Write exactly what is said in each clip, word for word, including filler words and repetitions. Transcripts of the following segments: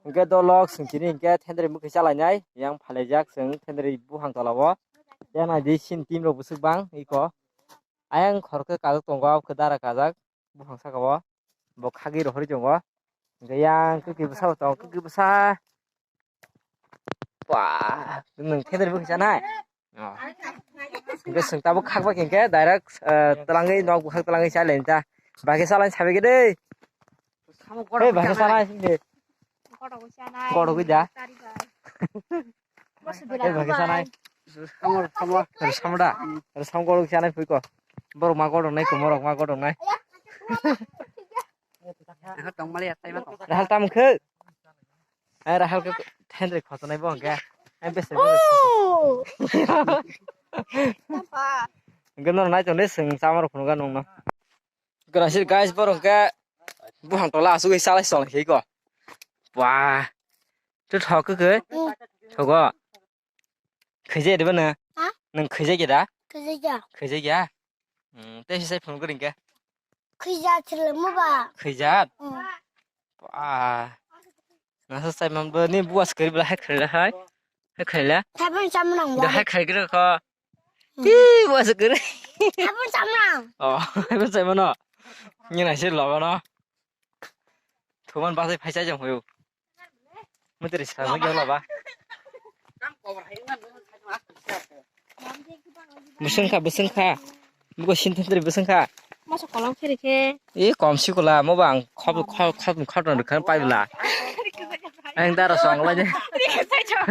Hwnkhe dolok swng chini hwnkhe thendri mwkhwi chalainai yang phalaijak chwng thendri buphang tola o. Yang naidi sin team rok bwswk bang iko. Ayang khorokhe kagwi tongo, abokhe dara kajak buphang saka o. Bo khagwi rohorwi tongo. Hwnkhe yang kwkwi bwsa bo tongo, kwkwi bwsa. Ba, nwng thendri bwkhwi chanai? Oh. Hwnkhe chwng tabuk khakbai hwnkhe direct, eh, twlangwi nok bwkhak twlangwi chai lai ta. Bagwi chalai sabai khe de. Hey, bagwi chalai sing de. Gorogwi da. Hey, bagwi chalai. Samar, samar. Samar da. Samar gorok chanai pui ko. Borok ma gorok nai ko, morok ma gorok nai. Rahal tam khe. Ai, Rahal khe thendri khotonai bo hwnkhe. Ai, bese, bese. Hwnkhe norok nai tongde, chwng chamar phunukha nongno. Grasir guys, borok hwnkhe buphang tola asugwi chalai chong khe ko. Wah. Tu thok khe. Thogo. Khwjai diba nw? Ha? Nwng khwjai khe da? Khwjai kha. Khwjai kha? Hmm, tei sisai phone kori khe? Khwjai chwlwimo ba. Khwjai? Hmm. Ah. Nasa sai man bo ni buas kari bela hai khaila hai. Hai khaila. Thaibon samnang Da ba. Hai khai kira kho. Hmm. Ih, buas kari. Thaibon samnang. Oh, hai bo sai mano. Ni na sir lo mano. Thuman ba sai phai sai jong hoyo. Mutri sa ma gyalo ba. Bwswng kha, bwswng kha. Buko sin thentri bwswng kha. Masa kolom kheri khe. E kom si kola, mo bang khop, khop, khop, khop rwkhan pai bla. Ang dara song lai ne.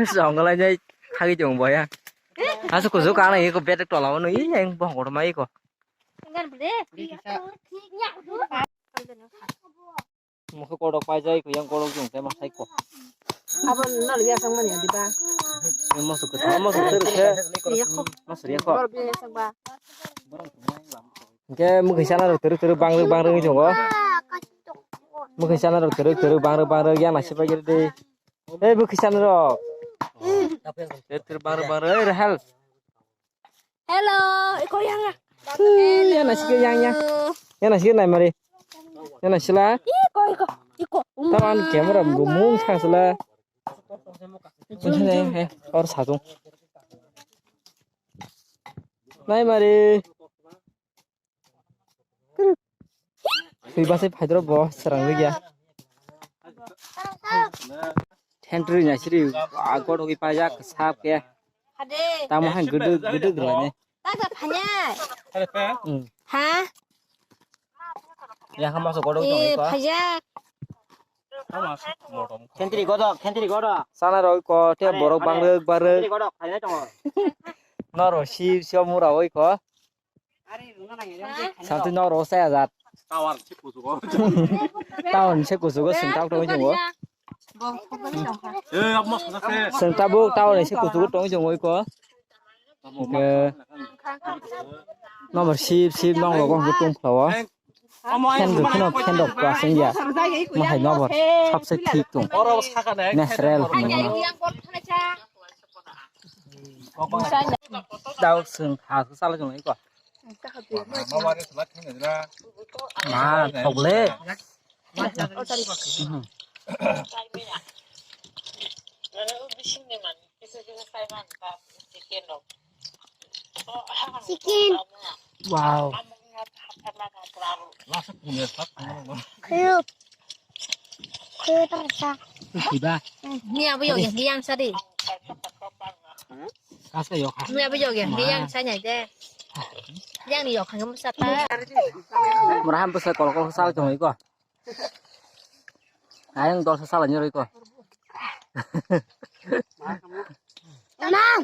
Song lai ne. Thagi jong boya. Asu kuzu kana iko betek tola no i ang bong kotor ma iko. Engar bre. Mokhe kotok paijak, yang kotok jong tei masai ko. Abo nal ya sang mani adiba. Mosok kwthar, mosok kwthar khe. Iya kho. Mosok ya kho. Bor bi sang ba. Hwnkhe mwkhwi sana rok twrwk twrwk bangrwk bangrwk wng tongo. Mwkhwi sana rok twrwk twrwk bangrwk bangrwk yang naisik pai giri di. Ei mwkhwi sana rok. Twrwk twrwk bangrwk bangrwk, ei Rahel. Hello, iko yang ya. Yang nasi ke yang ya. Yang nasi ke nai mari. Yang nasi la. Iko, iko, iko. Taman camera mung sang sila. Hei, hei, or satung. Nai mari. Sui basai phaidro bo serang rigya. Thentri nya siri agor hogi pajak sap ke. Tamo han gudu gudu grane. Tata phanya. Hmm. Ha? Ya kama so godok Eh, tong pa. Phajak. Thentri godok, thentri godok. Sana roi ko te Are, borok are. Bangrek barek. Thentri godok, phanya tong. Noro si si mura oi ko. Santi noro saya jat. Tower se kusugo. Tower se kusugo sing tak tong jongo. Eh, amo sana se. Sing tabuk tower se kusugo tong jongo ko. Ke. Nomor sip sip nong logo hong tung phlawa. Ken do kheno ken do kwasing ya. Mo hai nomor sabse thik tong. Natural hwnwi mano. Dau sung ha su sala jong iko. Ma, thok le. Chicken. Wow. Khuyup. Khuyup terasa. Diba? Ni abu yok ya, ni yang sadi. Kas ka yok ha. Ni abu yok ya, ni yang sanya de. Yang ni yok kan kamu sata. Muraham pesa kol kol sal jong iko. Ayang dol sal ni iko. Emang.